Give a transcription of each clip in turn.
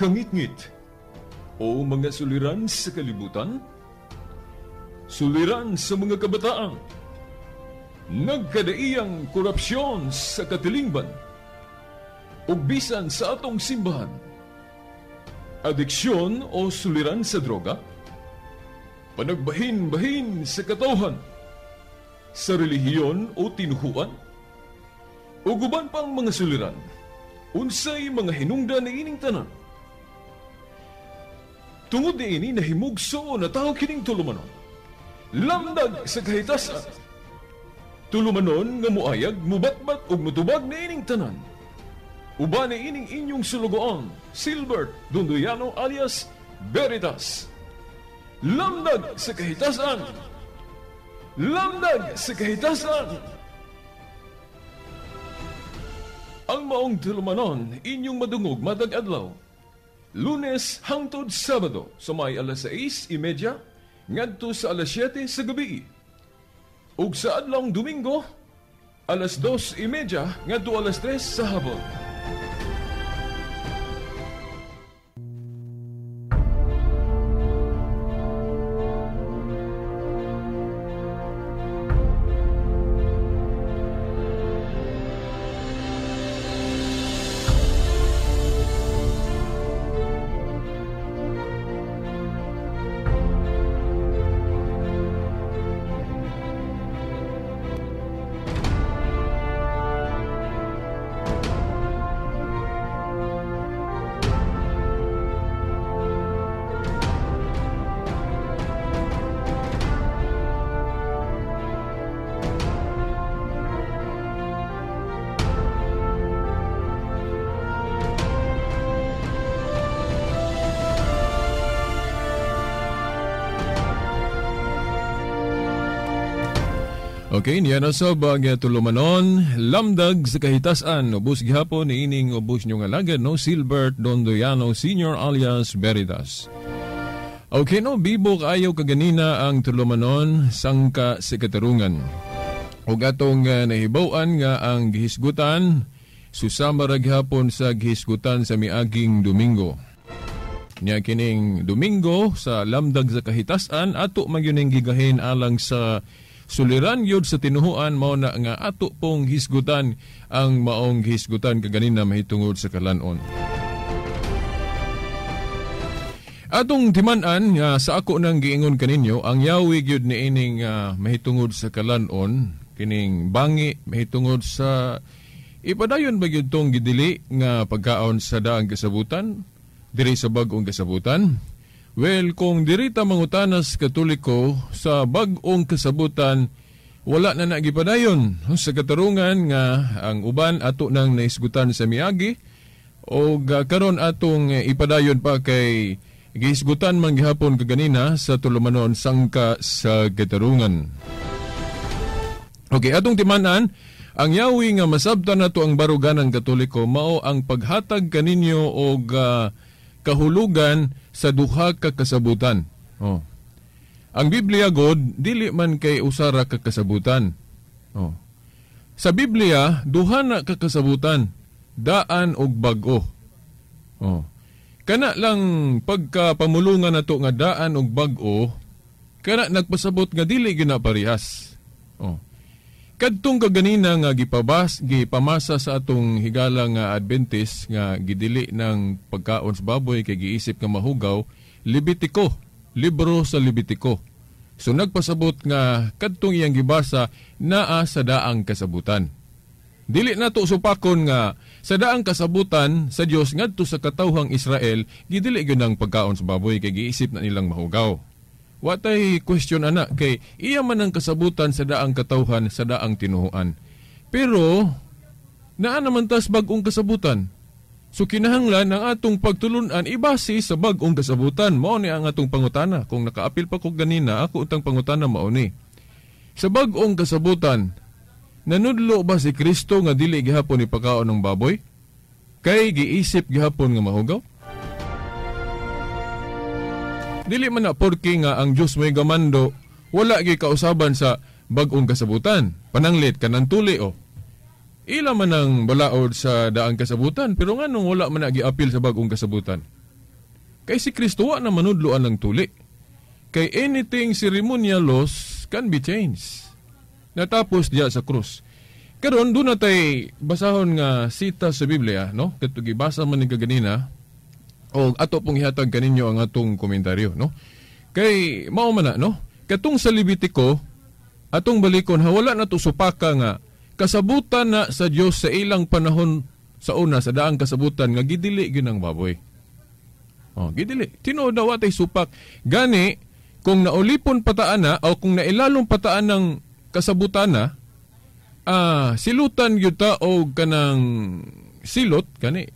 Kangitngit o mga suliran sa kalibutan, suliran sa mga kabataan, nagkadaiyang korupsyon sa katilingban, ug bisan sa atong simbahan, adiksyon o suliran sa droga, panagbahin-bahin sa katawhan, sa relihiyon o tinuhuan, ug uban pang mga suliran, unsay mga hinungdan niining tanan. Tungod niini nahimugso na tao kining tulumanon. Lamdag sa kahitasan. Tulumanon nga muayag, mubatbat ug mutubag niining tanan. Uban niining inyong sulugoon, Silbert Dondoyano alias Veritas. Lamdag sa kahitasan. Lamdag sa kahitasan. Ang maong tulumanon inyong madungog matag adlaw. Lunes hangtod Sabado sa may alas 6:30 ngadto sa alas 7 sa gabi. Ug sa adlawng Domingo alas 2:30 ngadto alas 3 sa hapon. Okay, niya na sa bagay tulumanon, lamdag sa kahitasan, ubos gihapon ni ining ubos nyo nga alagad, no? Silbert Dondoyano Senior alias Veritas. Okay, no, bibo kaayo kaganina ang tulumanon, sangka sa katarungan. Ug atong nahibaw-an nga ang gihisgutan, susama ra gihapon sa gihisgutan sa miaging Domingo. Niya kining Domingo sa lamdag sa kahitasan, ato man gyud ning gigahin alang sa suliran gyud sa tinuhuan, mao na nga ato pong hisgutan ang maong hisgutan kaganina mahitungod sa kalan-on. Atong timan-an nga sa ako nang giingon kaninyo, ang yawi gyud niining mahitungod sa kalan-on, kining bangi mahitungod sa ipadayon ba gyud tong gidili nga pagkaon sa daang kasabutan, diri sa bag-ong kasabutan. Well, kung diri ta mangutanas Katoliko sa bag-ong kasabutan, wala na nagipadayon sa katarungan nga ang uban ato nang nahisgutan sa miagi o karon atong ipadayon pa kay gihisgutan man gihapon kaganina sa tulumanon sangka sa katarungan. Okay, atong timan-an ang yawi nga masabtan nato ang baruganan Katoliko mao ang paghatag kaninyo og kahulugan sa duha ka kasabutan. Oh. Ang Biblia god dili man kay usara ka kasabutan. Oh. Sa Biblia duha na ka kasabutan, daan og bag-o. Oh. Kana lang pagka pamulungan nato nga daan og bag-o, kana nagpasabot nga dili ginaparehas. Oh. Kadtong kaganina nga gipamasa sa atong higala nga Adventist nga gidili ng pagkaon sa baboy kay giisip nga mahugaw, Levitico, libro sa Levitico. So nagpasabot nga kadtong iyang gibasa naa sa daang kasabutan. Dili nato supakon nga sa daang kasabutan sa Dios ngadto sa katawhang Israel gidili gyud ang pagkaon sa baboy kay giisip na nilang mahugaw. Watay question ana kay iya man ang kasabutan sa daang katawhan sa daang tinuhuan. Pero naa naman tas bag-ong kasabutan. So kinahanglan ang atong pagtulun-an ibase sa bag-ong kasabutan. Mao ni ang atong pangutana. Kung nakaapil pa ko ganina, ako utang pangutana mao ni. Sa bag-ong kasabutan, nanudlo ba si Kristo nga dili gihapon ipakaon ng baboy? Kay giisip gihapon nga mahugaw? Dili man na porke nga ang Diyos may gamando, wala gi kausaban sa bag-ong kasabutan. Pananglit kanang tuli o. Ila man ang balaod sa daang kasabutan, pero nganong wala man na giapil sa bag-ong kasabutan? Kay si Kristo wa na manudloan ng tuli. Kay anything ceremonial laws can be changed. Natapos diya sa krus. Karon doon na tay basahon nga sita sa Biblia, no? Kadto gibasa man ni kaganina o ato pong ihatag kaninyo ang atong komentaryo, no? Kay mao man na, no? Katong sa Levitico, atong balikon ha, wala na to supaka nga kasabutan na sa Dios sa ilang panahon sa una sa daang kasabutan nga gidili gyud ang baboy. Oh, gidili. Tinuod na wa tay supak. Gani kung naulipon pataan na o kung nailalong pataan ng kasabutan na, silutan gyud ta og kanang silot kani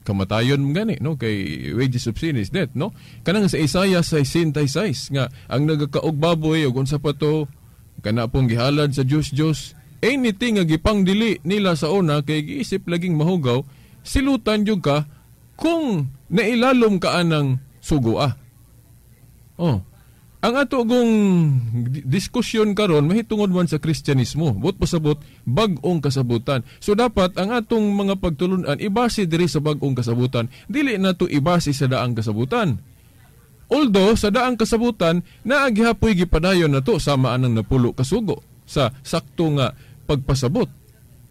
kamatayon gani, no, kay wages of sin is death, no? Kanang sa Isaiah 66 nga ang nagakaog baboy og unsa pa to kana pong gihalad sa Dios Dios, anything nga gipangdili nila sa una kay giisip laging mahugaw, silutan gyud ka kung nailalom ka anang sugoa. Oh, ang ato gong diskusyon karon mahitungod man sa Kristyanismo, buot pasabot bag-ong kasabutan. So dapat ang atong mga pagtulun-an ibase diri sa bag-ong kasabutan, dili nato ibase sa daang kasabutan. Although sa daang kasabutan naa gihapoy gipadayon nato sama anang napulo kasugo sa sakto nga pagpasabot.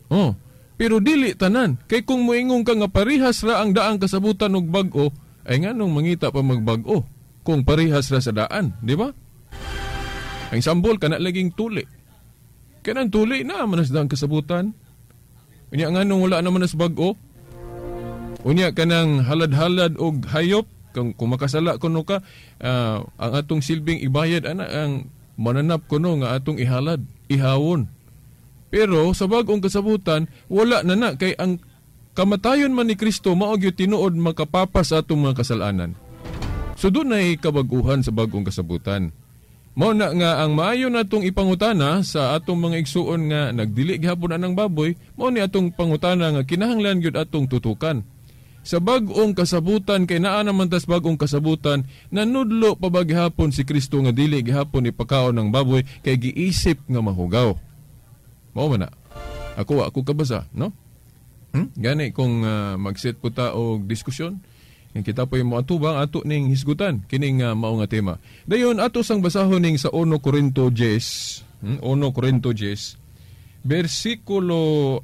Oh, pero dili tanan kay kung moingon ka nga parehas ra ang daang kasabutan og bag-o, ay nganong mangita pa magbag-o kung parehas ra sa daan, di ba? Ang sambol kana laging tuli. Kanang tuli na manas daang kasabutan. Unya nganong wala naman nas bag-o? Unya kanang halad-halad og hayop kung makasala kuno ka, ang atong silbing ibayad ana ang mananap kuno nga atong ihalad, ihawon. Pero sa bag-ong kasabutan wala na na kay ang kamatayon man ni Kristo mao gyud tinuod makapapas sa atong mga kasalanan. So doon ay kabaguhan sa bag-ong kasabutan. Mao na nga ang maayo natong ipangutana sa atong mga igsuon nga nagdili gihapon anang baboy, mao ni atong pangutana nga kinahanglan gyud atong tutukan. Sa bag-ong kasabutan kay naa naman tas bag-ong kasabutan, nanudlo pa ba gihapon si Kristo nga dili gihapon ipakaon ng baboy kay giisip nga mahugaw. Mao man na. Ako ako kabasa, no? Gani kung mag-set po ta og diskusyon, yang kita po yung moatubang ato ning hisgutan kining mao nga tema. Dayon ato sang basahon ning sa 1 Corinto 10, 1 Corinto 10 bersikulo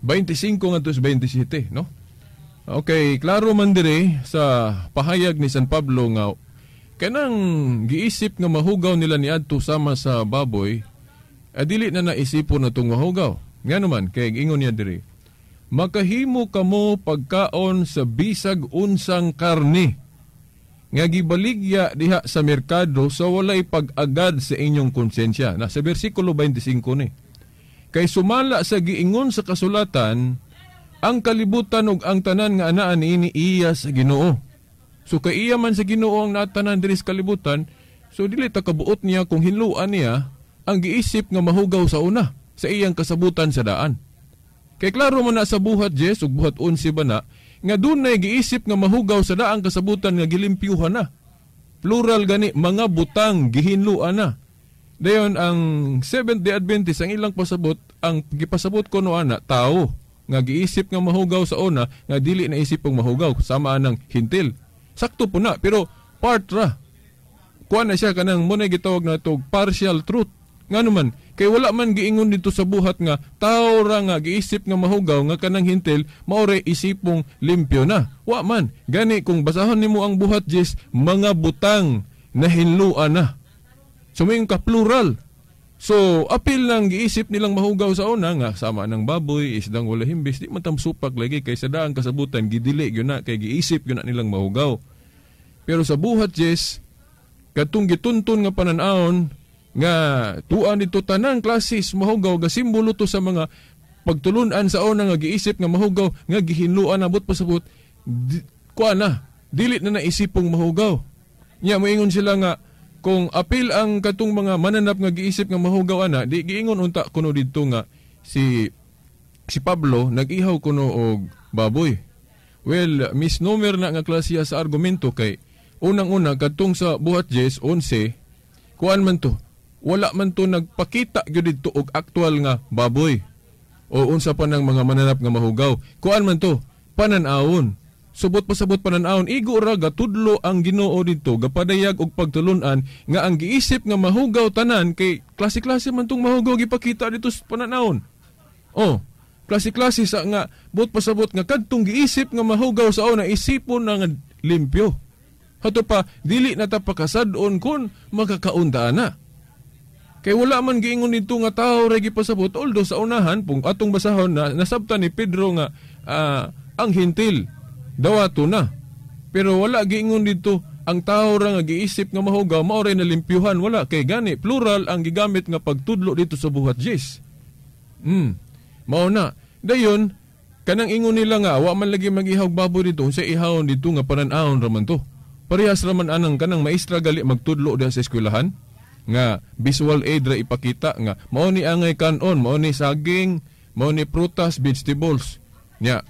25 ngadto sa 27, no? Okay, klaro man dire sa pahayag ni San Pablo nga kanang giisip nga mahugaw nila niadto sama sa baboy, adili na naisipon na tong mahugaw. Ngano man kay ingon niya diri, makahimo kamo pagkaon sa bisag unsang karne nga gibaligya diha sa merkado sa walay pag-agad sa inyong konsensya. Na sa bersikulo 25 ni. Kay sumala sa giingon sa kasulatan, ang kalibutan ug ang tanan nga anaan niini iya sa Ginoo. So kay iya man sa Ginoo ang natanan diri sa kalibutan, so dili ta kabuot niya kung hinluan niya ang giisip nga mahugaw sa una sa iyang kasabutan sa daan. Kay klaro man na sa buhat 10 ug buhat 11 ba na nga dunay giisip nga mahugaw sa daang kasabutan nga gilimpyuhan na. Plural gani, mga butang gihinluan na. Dayon ang Seventh Day Adventist ang ilang pasabot, ang gipasabot kuno ana tao nga giisip nga mahugaw sa una nga dili na isip og mahugaw sama anang hintil. Sakto po na pero part ra. Kuan na siya kanang mo na gitawag na to partial truth. Ngano man kay wala man giingon dito sa buhat nga tao ra nga giisip nga mahugaw nga kanang hintil mao ray isipong limpyo na. Wa man gani kung basahon nimo ang buhat 10, mga butang nahinluan na. So may ka plural. So apil lang giisip nilang mahugaw sa una nga sama ng baboy, isdang wala himbis, di man tamsupak lagi kay sa daang kasabutan gidili gyud na kay giisip gyud na nilang mahugaw. Pero sa buhat 10, katong gitunton nga panan-awon nga tuan dito tanang klasis mahugaw ga simbolo to sa mga pagtulun-an sa una nga giisip nga mahugaw nga gihinluan abot pasabot kuan na dili na naisipong mahugaw. Nya moingon sila nga kung apil ang katong mga mananap nga giisip nga mahugaw ana, di giingon unta kuno didto nga si Pablo nag-ihaw kuno og baboy. Well, misnomer na nga klasiya sa argumento kay unang-una katong sa buhat 10, 11 kuan man to, wala man to nagpakita gyud didto og aktual nga baboy o unsa pa ng mga mananap nga mahugaw. Kuan man to, panan-awon. Subot pasabot panan-awon, igo ra gatudlo ang Ginoo didto, gapadayag og pagtulunan nga ang giisip nga mahugaw tanan kay klase-klase man tong mahugaw gipakita dito sa panan-awon. Oh, klase-klase sa nga buot pasabot nga kadtong giisip nga mahugaw sa una isipon na nga limpyo. Hato pa dili na ta pakasad-on kun makakaunta na. Kay wala man giingon didto nga tawo ra gipasabot, although sa unahan pung atong basahon na nasabtan ni Pedro nga ang hintil dawato na. Pero wala giingon didto ang tao ra nga giisip nga mahugaw mao ray nalimpyuhan, wala kay gani plural ang gigamit nga pagtudlo dito sa buhat Jis. Mao na. Dayon kanang ingon nila nga wa man lagi mag-ihaw baboy dito, unsa ihawon dito nga panan-awon ra man to. Parehas ra man anang kanang maestra gali magtudlo diha sa eskwelahan nga visual aid ra ipakita nga mao ni angay kanon, mao ni saging, mao ni prutas, vegetables. Nya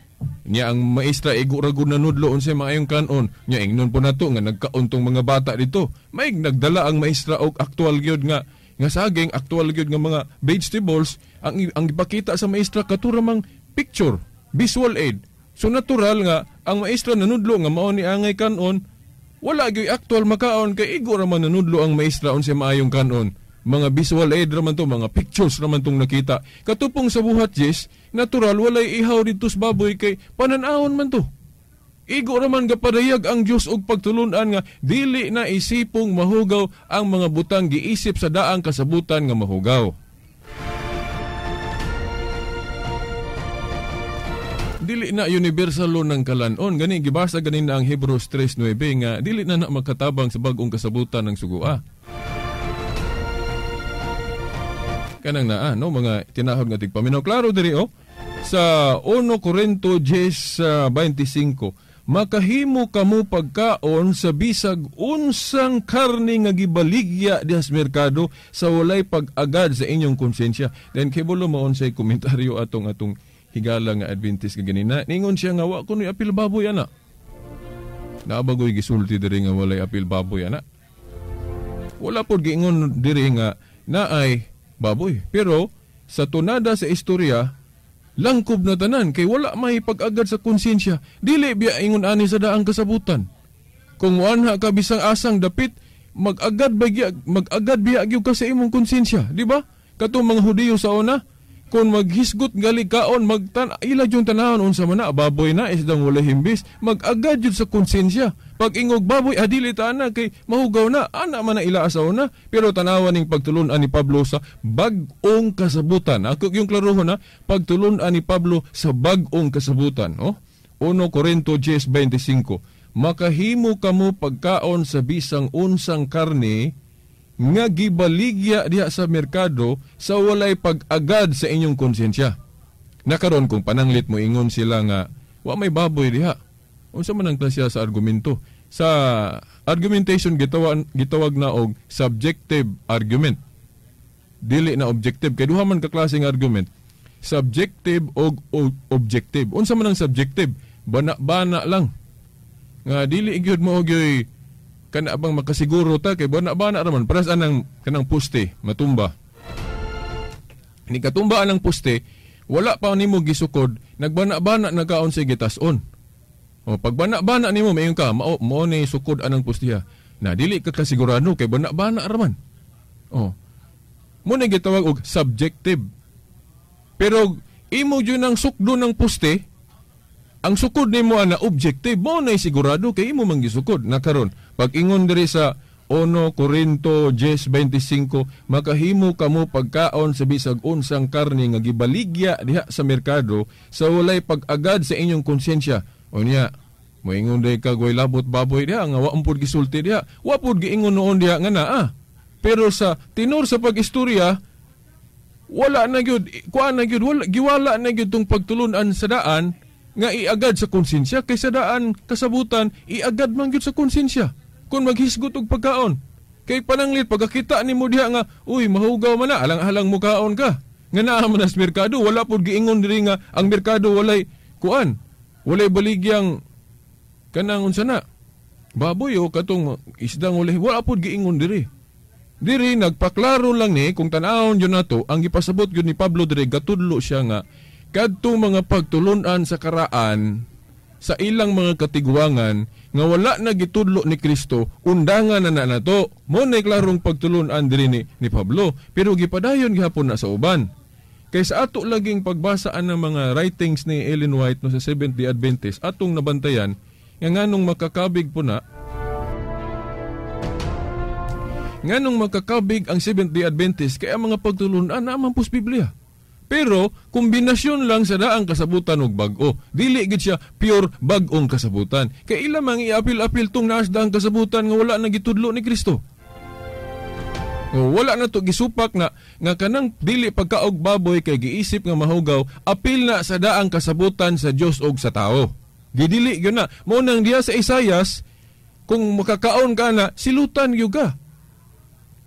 nya ang maestra igo ra gud nanudlo unsay maayong kanon. Nya ingnon po nato nga nagkaon tong mga bata dito. Maig nagdala ang maestra og aktual gyud nga saging, aktual gyud nga mga vegetables, ang ipakita sa maestra katura mang picture, visual aid. So natural nga ang maestra nanudlo nga mao ni angay kanon, wala gyud aktual makaon kay igo ra man nanudlo ang maestra unsay maayong kanon. Mga visual aid raman to, mga pictures raman tong nakita. Katupong sa buhat Jis, natural walay ihaw dito sa baboy kay panan-awon man to. Igo raman gapadayag ang Dios og pagtulunan nga dili na isipong mahugaw ang mga butang giisip sa daang kasabutan nga mahugaw. Dili na universal law ng kalanon. Gani gibasa ganin na ang Hebrews 3:9 nga dili na na makatabang sa bag-ong kasabutan ng sugua. Kanang naa no mga tinahod nga tigpaminaw. Klaro diri oh sa 1 Corinto 10:25, makahimo kamo pagkaon sa bisag unsang karne nga gibaligya diha sa merkado sa walay pag-agad sa inyong konsensya. Then kay bulo maon say komentaryo atong higala nga Adventist nga ganina. Ningon siya nga wa kunoy apil baboy ana. Naabagoy gisulti diri nga walay apil baboy ana. Wala pod giingon diri nga naay baboy. Pero sa tunada sa istorya, langkob na tanan kay wala may pag-agad sa konsensya. Dili biya ingon ani sa daang kasabutan. Kung muanha ka bisang asang dapit, mag-agad biya gyud ka sa imong konsensya, di ba? Katong mga Hudiyo sa una, kung maghisgot gali kaon, ila yung tanahon unsa man na, baboy na, isdang wala himbis, mag-agad yun sa konsensya. Pag ingog baboy, adili ta na, kay mahugaw na, ana man na ila sa una. Pero tanawan ning pagtulunan ni Pablo sa bag-ong kasabutan. Ako yung klarohon na, pagtulunan ni Pablo sa bag-ong kasabutan. Oh? 1 Corinto 10:25, makahimo kamo pagkaon sa bisang unsang karne nga gibaligya diha sa merkado sa walay pag-agad sa inyong konsensya. Nakaron kung pananglit mo ingon sila nga wa may baboy diha. Unsa man ang klasya sa argumento? Sa argumentation gitawag na og subjective argument. Dili na objective kay duha man ka klaseng argument. Subjective og objective. Unsa man ang subjective? Bana-bana lang. Nga dili gyud mo og kana bang makasiguro ta kay bana-bana ra man paras anang kanang poste matumba. Ni katumba anang poste, wala pa nimo gisukod, nagbana-bana na kaon sa gitason. O pag bana-bana nimo mayon ka mao ni sukod anang poste ha. Na dili ka kasigurado kay bana-bana ra man. O mo ni gitawag og subjective. Pero imo jud ang sukdo ng poste, ang sukod nimo ana objective, mo na sigurado kay imo man gisukod. Na karon pag ingon diri sa 1 Corinto 10:25, makahimo kamo pagkaon sa bisag unsang karne nga gibaligya diha sa merkado sa walay pag-agad sa inyong konsensya. O niya, moingon day ka goy labot baboy diha nga wa pud gisulti diha. Wa pud giingon noon diha nga naa. Pero sa tinor sa pag-istorya, wala na gyud, kuan na gyud, wala giwala na gyud tong pagtulun-an sa daan nga iagad sa konsensya kay sa daan kasabutan iagad man gyud sa konsensya kung maghisgot og pagkaon. Kay pananglit pagkakita nimo diha nga uy mahugaw man na, alang-alang mukaon ka nga naa man sa merkado. Wala pud giingon diri nga ang merkado walay kuan, walay baligyang kanang unsa na baboy o katong isdang walay, wala pud giingon diri. Diri nagpaklaro lang ni kung tan-awon gyud nato ang gipasabot gyud ni Pablo diri, gatudlo siya nga kadtong mga pagtulunan sa karaan sa ilang mga katiguangan nga wala na gitudlo ni Kristo, undangan na na nato. Mo na klarong pagtulun-an diri ni Pablo, pero gipadayon gihapon na sa uban. Kay sa ato laging pagbasaan ng mga writings ni Ellen White no sa Seventh-day Adventist, atong nabantayan nga nganong makakabig po na, nganong makakabig ang Seventh-day Adventist kay ang mga pagtulun-an na man pus Biblia. Pero kombinasyon lang sa daang kasabutan og bag-o. Dili gid siya pure bag-ong kasabutan. Kay ila mang iapil-apil tong naas daang kasabutan nga wala na gitudlo ni Kristo. O, wala na to gisupak na nga kanang dili pagkaog baboy kay giisip nga mahugaw, apil na sa daang kasabutan sa Dios og sa tao. Gidili gyud na. Mao nang diha sa Isayas, kung makakaon ka na, silutan gyud ka.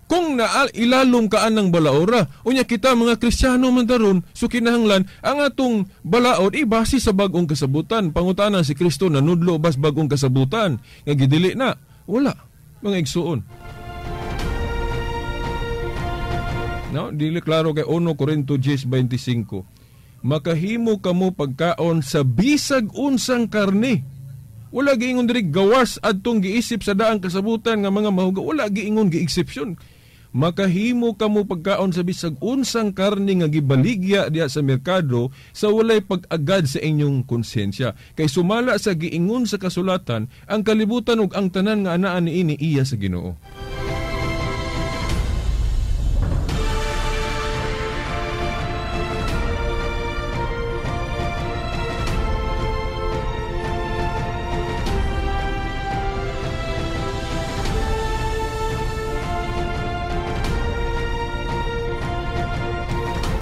Kung ilalom ka anang balaora, unya kita mga Kristiyano man daron, so kinahanglan ang atong balaod ibase sa bag-ong kasabutan. Pangutana si Kristo nanudlo bas bag-ong kasabutan nga gidili na. Wala, mga igsuon. No, dili klaro kay 1 Corinto 10:25. Makahimo kamo pagkaon sa bisag unsang karne. Wala giingon diri gawas adtong giisip sa daang kasabutan nga mga mahugaw, wala giingon gi-exception. Makahimo kamo pagkaon sa bisag unsang karne nga gibaligya diha sa merkado sa walay pag-agad sa inyong konsensya. Kay sumala sa giingon sa kasulatan, ang kalibutan ug ang tanan nga anaan niini iya sa Ginoo.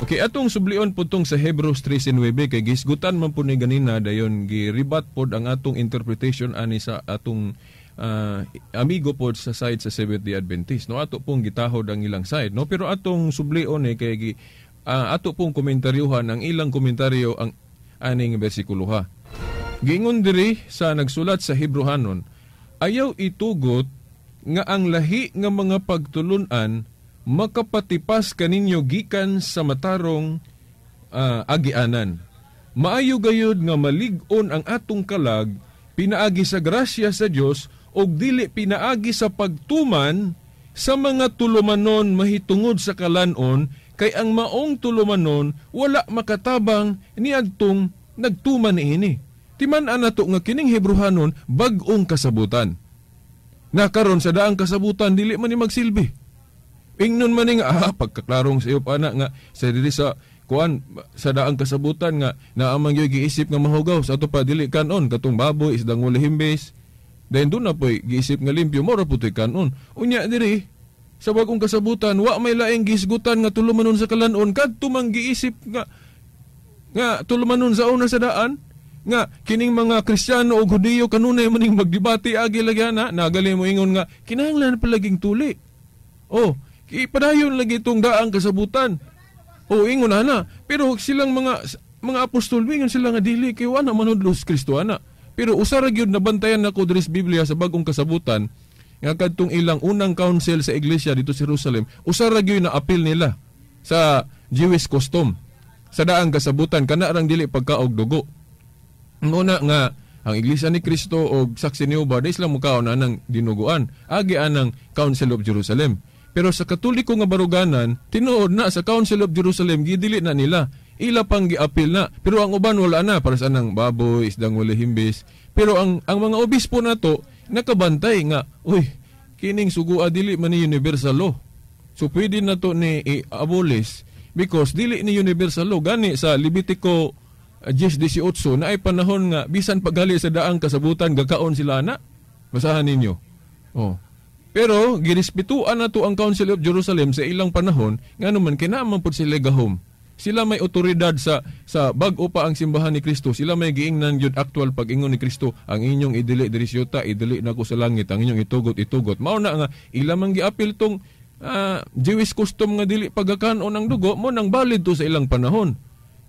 Okay, atong sublion po tong sa Hebrews 3:9 kay gisgutan man po ni ganina dayon giribat pod ang atong interpretation ani sa atong amigo pod sa side sa Seventh-day Adventist, no? Ato pong gitahod ang ilang side, no? Pero atong sublion ni kay ato pong komentaryuhan ang ilang komentaryo ang aning bersikulo ha. Giingon diri sa nagsulat sa Hebrehanon, ayaw itugot nga ang lahi nga mga pagtulun-an makapatipas kaninyo gikan sa matarong agianan. Maayo gayud nga malig-on ang atong kalag pinaagi sa grasya sa Dios og dili pinaagi sa pagtuman sa mga tulumanon mahitungod sa kalan-on, kay ang maong tulumanon wala makatabang niadtong nagtuman niini. Timan-an nato nga kining Hebrehanon bag-ong kasabutan. Nakaron sa daang kasabutan dili man ni magsilbi. Ingnon man nga pagkaklarong sa iyo pa na nga sa dili sa kuan sa daang kasabutan nga naamang yoy giisip nga mahugaw sa ato pa dili kanon katong baboy isdang wala himbis. Dayon doon na po'y giisip nga limpyo mora putoy kanon. Unya diri sa bag-ong kasabutan wa may laing gisgutan nga tulumanon sa kalan-on kadto mang giisip nga tulumanon sa una sa daan nga kining mga Kristiyano o Hudiyo kanunay maning magdebate agi lagi ana nagali mo ingon nga kinahanglan palaging tuli. Oh, ipadayon lagi itong daang kasabutan. O ingon ana, pero silang mga apostol ingon sila nga dili kay wala manudlos Kristo ana. Pero usa ra gyud nabantayan nako diri sa Biblia sa bag-ong kasabutan nga kadtong ilang unang council sa iglesia dito sa Jerusalem, usa ra gyud na appeal nila sa Jewish custom sa daang kasabutan kana rang dili pagkaog dugo. Una nga ang iglesia ni Kristo og saksi ni Jehovah di sila mukaon anang dinuguan agi anang Council of Jerusalem. Pero sa Katoliko nga baruganan, tinuod na sa Council of Jerusalem, gidili na nila. Ila pang giapil na. Pero ang uban wala na, para sa anang baboy, isdang wala himbis. Pero ang mga obispo na to, nakabantay nga, uy, kining sugua dili man ni universal law. So pwede na to ni i-abolish because dili ni universal law. Gani sa Levitico 10:18 na ay panahon nga, bisan paggali sa daang kasabutan, gakaon sila na. Basahan ninyo. Oh. Pero girespetuan na to ang Council of Jerusalem sa ilang panahon, ngano man kinaaman pud sila gahom. Sila may otoridad sa bag-o pa ang simbahan ni Kristo. Sila may giingnan gyud aktual pag-ingon ni Kristo, ang inyong idili diri siyota, idili nako sa langit, ang inyong itugot, itugot. Mao na nga ila man giapil tong Jewish custom nga dili pagakanon ang dugo, mo nang valid to sa ilang panahon.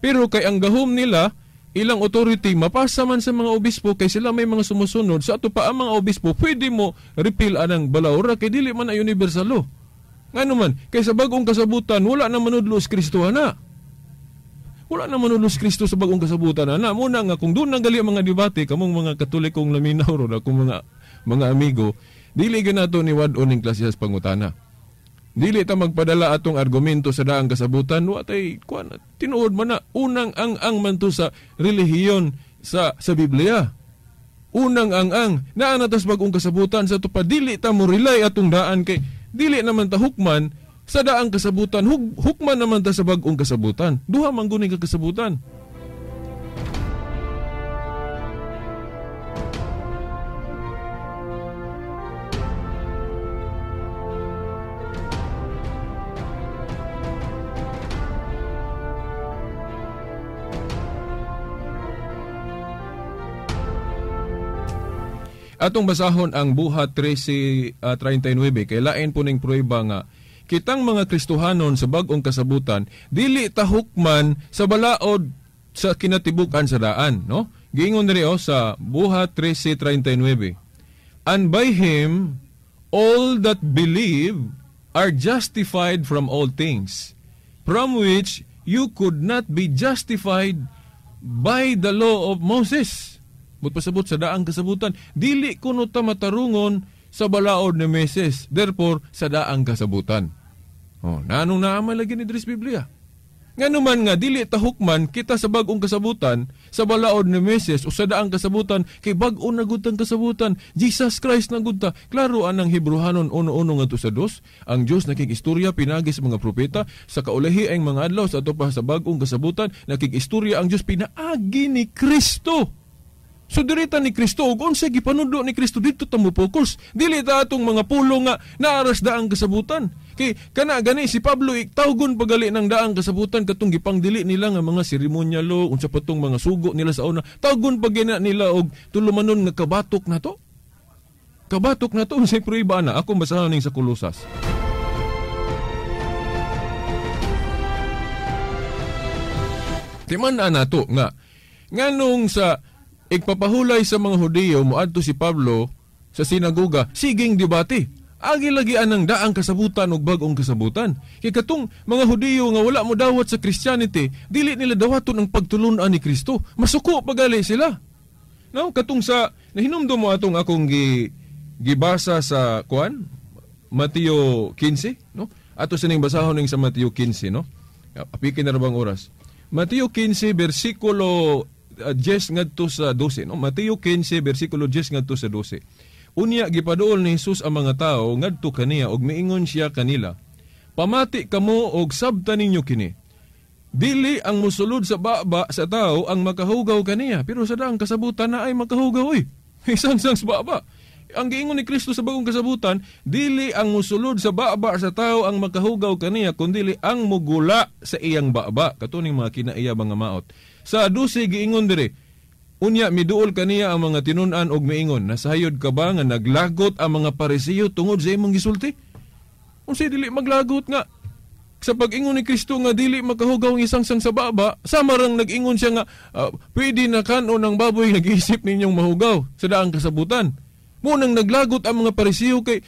Pero kay ang gahom nila, ilang authority mapasa man sa mga obispo kay sila may mga sumusunod sa ato pa ang mga obispo pwede mo repeal anang balaura kay dili man ay universal law. Ngano man kay sa bag-ong kasabutan wala na manudlo sa Kristo ana. Wala na manulos Kristo sa bagong kasabutan. Ana, muna nga kung doon nang gali ang mga debate, kamong mga Katolikong laminaw ron, akong mga amigo, dili ganato ni wad-on ning klasehas pangutana. Dili ta magpadala atong argumento sa daang kasabutan, wa tay kuan tinuod man na unang ang man to sa relihiyon sa Biblia. Unang ang naa na tas bagong kasabutan sa to pa dili ta mo rely atong daan kay dili naman ta hukman sa daang kasabutan, hukman naman ta sa bagong kasabutan. Duha man guni ka kasabutan. Atong basahon ang Buhat 13:39 kay lain po ning pruweba nga kitang mga Kristohanon sa bagong kasabutan dili ta hukman sa balaod sa kinatibuk-an sa daan, no? Giingon diri sa Buhat 13:39. And by him all that believe are justified from all things, from which you could not be justified by the law of Moses. But pasabot sa daang kasabutan, dili kuno ta matarungon sa balaod ni Moises, therefore sa daang kasabutan. Oh, nanong naamay lagi ni diri sa Biblia. Nganuman nga dili ta hukman kita sa bag-ong kasabutan sa balaod ni Moises o sa daang kasabutan kay bag-o na gud tang kasabutan, Jesus Christ na gud ta. Klaro anang Hebreohanon 1:1 ngadto sa 2, ang Dios nakig-istorya pinaagi sa mga propeta sa kaulahi ang mga adlaw sa ato pa sa bag-ong kasabutan nakig-istorya ang Dios pinaagi ni Kristo. So dirita ni Kristo ug unsa gipanudlo ni Kristo didto ta mo focus. Dili ta atong mga pulong nga naaras daang kasabutan. Kay kana gani si Pablo tawgon pagali ng daang kasabutan katong gipangdili nila nga mga seremonyalo unsa pa tong mga sugo nila sa una. Tawgon pa gina nila og tulumanon nga kabatok na to. Kabatok na to unsay prueba na ako basahon ning sa Kolosas. Timan na nato nga nganong sa igpapahulay sa mga Hudiyo moadto si Pablo sa sinagoga, siging debate. Agi lagi anang daang kasabutan ug bag-ong kasabutan. Kay katong mga Hudiyo nga wala mo dawat sa Christianity, dili nila dawaton ang pagtulun-an ni Kristo. Masuko pagali sila. No, katong sa nahinumdum mo atong akong gibasa sa kuan Mateo 15, no? Ato sining basahon ning sa Mateo 15, no? Apikin na ra bang oras? Mateo 15 bersikulo 10 ngadto sa 12, no? Mateo 15 bersikulo 10 ngadto sa 12. Unya gipaduol ni Jesus ang mga tawo ngadto kaniya ug miingon siya kanila, pamati kamo og sabta ninyo kini. Dili ang mosulod sa baba sa tawo ang makahugaw kaniya, pero sa daang kasabutan na ay makahugaw oy. Isangsang sa baba. Ang giingon ni Kristo sa bagong kasabutan, dili ang mosulod sa baba sa tawo ang makahugaw kaniya, kundili ang mugula sa iyang baba. Katuning mga kinaiya mga maot. Sa 12 giingon diri, unya miduol kaniya ang mga tinun-an og miingon, nasayod ka ba nga naglagot ang mga Parisiyo tungod sa imong gisulti? Unsay dili maglagot nga sa pag-ingon ni Kristo nga dili makahugaw ang isangsang sa baba, sama rang nag-ingon siya nga pwede na kanon ang baboy nag-iisip ninyong mahugaw sa daang kasabutan. Munang naglagot ang mga Parisiyo kay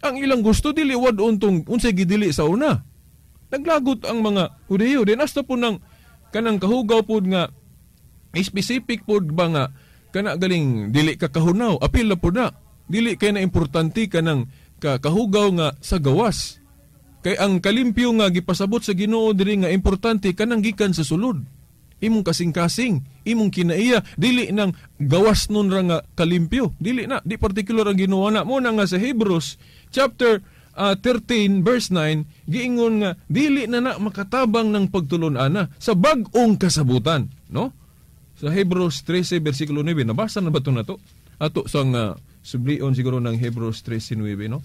ang ilang gusto dili wad-on tong unsay gidili sa una. Naglagot ang mga Hudiyo din hasta po nang kanang kahugaw pod nga specific pod ba nga kana galing dili ka kahunaw, apil na pod na dili kay na importante kanang kahugaw nga sa gawas. Kay ang kalimpyo nga gipasabot sa Ginoo diri nga importante kanang gikan sa sulod, imong kasing-kasing, imong kinaiya, dili nang gawas nun ra nga kalimpyo, dili na di particular ang Ginoo na mo na nga sa Hebrews chapter 13 verse 9 giingon nga dili na na makatabang ng pagtulon-ana sa bag-ong kasabutan, no? Sa Hebrews 13 versikulo 9, nabasa na ba ito na to? Ato sang sublion siguro ng Hebrews 13:9, no?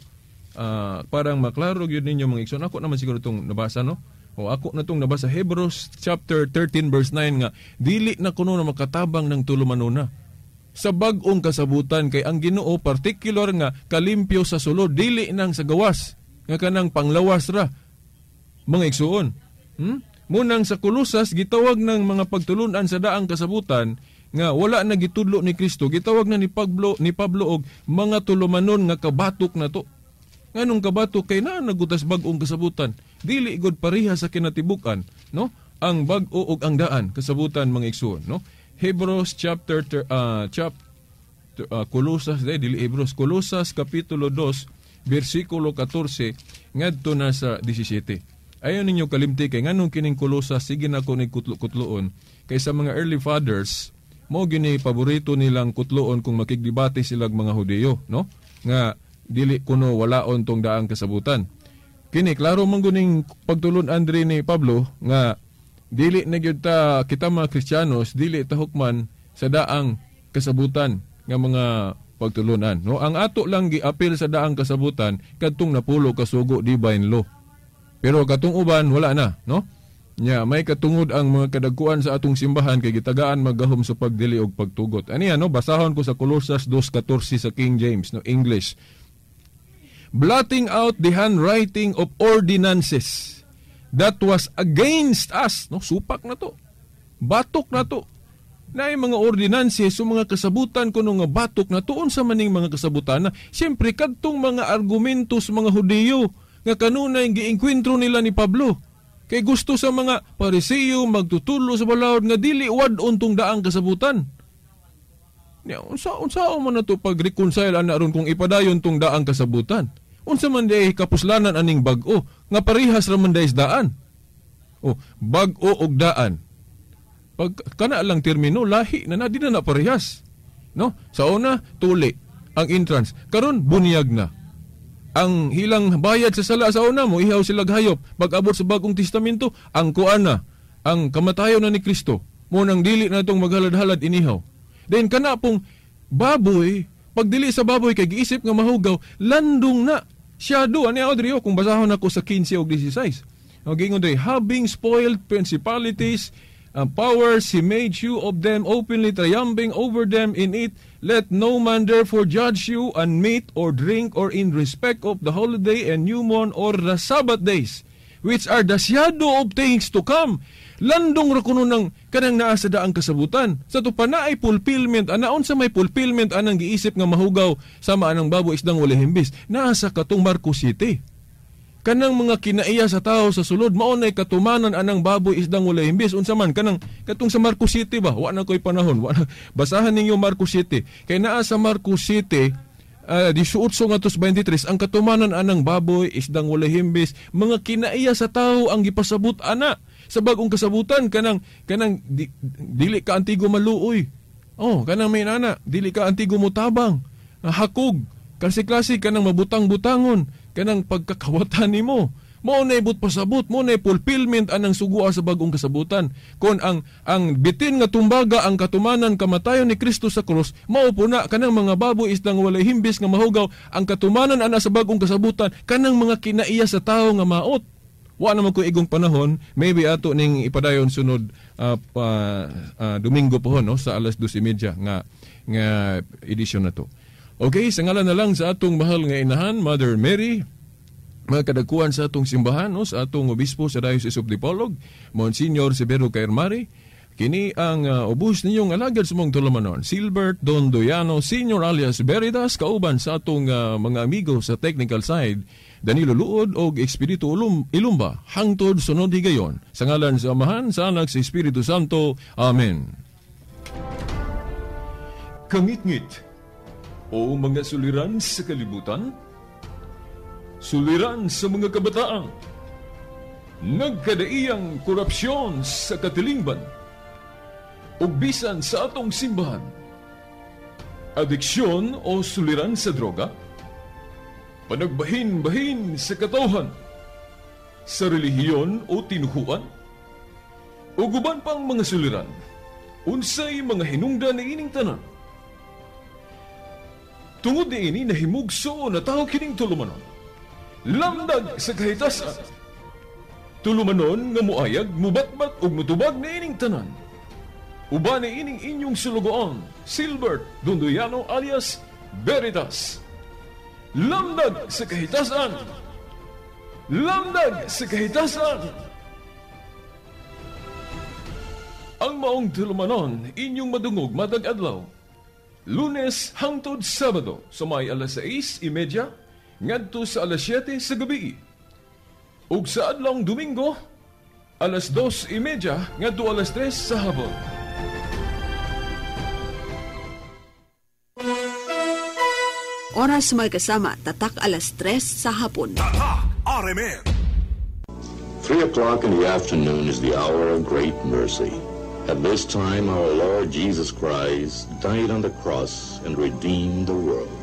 Parang maklaro gyud ninyo mga igsoon. Ako naman siguro itong nabasa, no? O ako na itong nabasa Hebrews chapter 13 verse 9 nga dili na kuno na makatabang ng tulumanuna sa bag-ong kasabutan kay ang Ginoo particular nga kalimpyo sa sulod dili nang sa gawas nga kanang panglawas ra mga igsuon. Munang sa Kolosas gitawag ng mga pagtulunan sa daang kasabutan nga wala na gitudlo ni Kristo, gitawag na ni Pablo og mga tulumanon nga kabatok na to. Nganong kabatok kay naa nagutas bag-ong kasabutan, dili gud pareha sa kinatibukan, no? Ang bag-o ug ang daan kasabutan, mga igsuon, no? Hebrews chapter chapter Colosas, dili Hebrews, Colosas kapitulo 2 bersikulo 14 ngadto na sa 17. Ayon ninyo kalimti kay nganong kining Colosas sige na ko ni kutlo-kutloon, kay sa mga early fathers mo gini paborito nilang kutloon kung makigdebate sila mga Hudiyo, no? Nga dili kuno walaon tong daang kasabutan. Kini klaro man guning pagtulon-an diri ni Pablo nga dili na gyud ta, kita mga Kristiyanos, dili ta hukman sa daang kasabutan nga mga pagtulunan, no? Ang ato lang giapil sa daang kasabutan kadtong 10 ka sugo, divine law. Pero katong uban wala na, no? Nya may katungod ang mga kadagkuan sa atong simbahan kay gitagaan maggahom sa pagdili og pagtugot. Ani ano, basahon ko sa Colosas 2:14 sa King James, no, English. "Blotting out the handwriting of ordinances that was against us," no? Supak na to. Batok na to. Naay mga ordinances o mga kasabutan kuno nga batok na to. Unsa maning mga kasabutan na? Siyempre kadtong mga argumento sa mga Hudiyo nga kanunay giengkwentro nila ni Pablo. Kay gusto sa mga Pariseo magtutulo sa balaod nga dili wad-on tong daang kasabutan. Nya unsa man na to pag-reconcile ana ron kung ipadayon tong daang kasabutan? Unsa man diay kapuslanan aning bag-o nga parehas ra man diay daan? O bag-o og daan. Pag kana lang termino lahi na na di na na parehas. No? Sa una tuli ang entrance, karon bunyag na. Ang hilang bayad sa sala sa una mo ihaw sila hayop. Pag-abot sa Bagong Testamento, ang kuan na, ang kamatayon na ni Kristo, mo nang dili na itong maghalad-halad inihaw. Then kana pong baboy, pag dili sa baboy kay giisip nga mahugaw, landong na. Shadow ani Audrey, oh, kung basahon ako sa 15 og 16. Ang giingon diri, "Having spoiled principalities and powers, he made show of them openly, triumphing over them in it. Let no man therefore judge you on meat or drink or in respect of the holiday and new moon or the Sabbath days, which are the shadow of things to come." Landong ra kuno ng kanang naa sa daang kasabutan. Sa to pa naay fulfillment, ana unsa may fulfillment anang giisip nga mahugaw sama anang baboy, isdang walay himbis? Naa sa katong Marcos City. Kanang mga kinaiya sa tao sa sulod mao nay katumanan anang baboy, isdang walay himbis. Unsa man kanang katong sa Marcos City ba? Wa na koy panahon. Wa na. Basahan ninyo Marcos City. Kay naa sa Marcos City 18 ngadto sa 23 ang katumanan anang baboy, isdang walay himbis, mga kinaiya sa tao ang gipasabot ana sa bagong kasabutan, kanang dili ka antigo maluoy. Oh, kanang may nana, dili ka antigo motabang, hakog, klase-klase kanang mabutang-butangon, kanang pagkakawatan nimo. Mao na ibot pasabot, mao na fulfillment anang sugua sa bagong kasabutan. Kon ang bitin nga tumbaga ang katumanan kamatayon ni Kristo sa krus, mao po na kanang mga baboy, isdang walay himbis nga mahugaw, ang katumanan ana sa bagong kasabutan kanang mga kinaiya sa tawo nga maot. Wa naman ko igong panahon, maybe ato ning ipadayon sunod Domingo po, no, sa alas 2:30 nga edisyon na to. Okay, sa ngalan na lang sa atong mahal nga inahan, Mother Mary, mga kadagkuan sa atong simbahan, no, sa atong obispo sa Diocese of Dipolog, Monsignor Severo Caermari, kini ang ubos ninyong alagad sa mong tulumanon, Silbert Dondoyano Senior alias Veritas, kauban sa atong mga amigo sa technical side, Danilo Luod og Espiritu Ilumba, hangtod sunod higayon. Sa ngalan sa Amahan, sa Anak, sa Espiritu Santo. Amen. Kangitngit o mga suliran sa kalibutan, suliran sa mga kabataan, nagkadaiyang korupsyon sa katilingban, ug bisan sa atong simbahan, adiksyon o suliran sa droga, panagbahin-bahin sa katawhan, sa relihiyon o tinuhuan, ug uban pang mga suliran, unsay mga hinungdan niining tanan? Tungod niini nahimugso na tawo kining tulumanon. Lamdag sa kahitasan. Tulumanon nga muayag, mubatbat ug mutubag niining tanan. Uban niining inyong sulugoon, Silbert Dondoyano alias Veritas. Lamdag sa kahitasan. Lamdag sa kahitasan. Ang maong tulumanon inyong madungog matag adlaw, Lunes hangtod Sabado sa may alas 6:30 ngadto sa alas 7 sa gabi. Ug sa adlawng Domingo Alas 2:30 ngadto alas 3 sa hapon. Oras mga kasama, tatak alas 3 sa hapon. Tatak RMN. 3 o'clock in the afternoon is the hour of great mercy. At this time, our Lord Jesus Christ died on the cross and redeemed the world.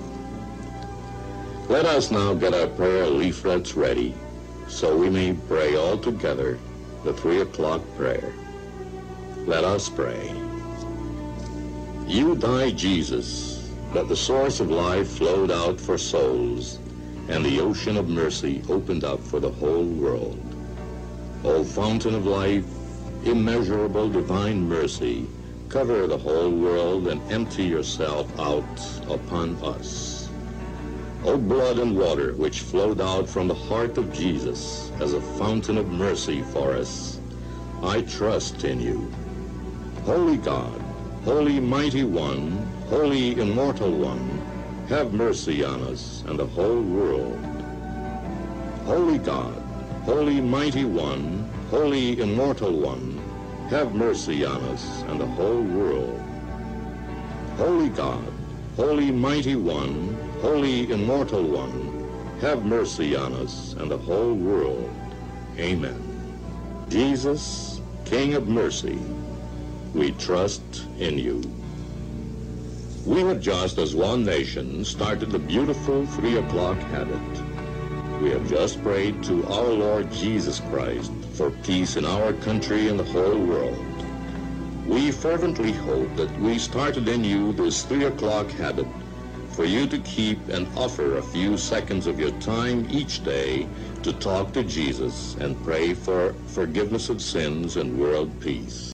Let us now get our prayer leaflets ready so we may pray all together the 3 o'clock prayer. Let us pray. You died, Jesus, that the source of life flowed out for souls and the ocean of mercy opened up for the whole world. O fountain of life, immeasurable divine mercy, cover the whole world and empty yourself out upon us. O blood and water which flowed out from the heart of Jesus as a fountain of mercy for us, I trust in you. Holy God, Holy Mighty One, Holy Immortal One, have mercy on us and the whole world. Holy God, Holy Mighty One, Holy Immortal One, have mercy on us and the whole world. Holy God, Holy Mighty One, Holy Immortal One, have mercy on us and the whole world. Amen. Jesus, King of mercy, we trust in you. We have just, as one nation, started the beautiful 3 o'clock habit. We have just prayed to our Lord Jesus Christ for peace in our country and the whole world. We fervently hope that we started in you this 3 o'clock habit for you to keep and offer a few seconds of your time each day to talk to Jesus and pray for forgiveness of sins and world peace.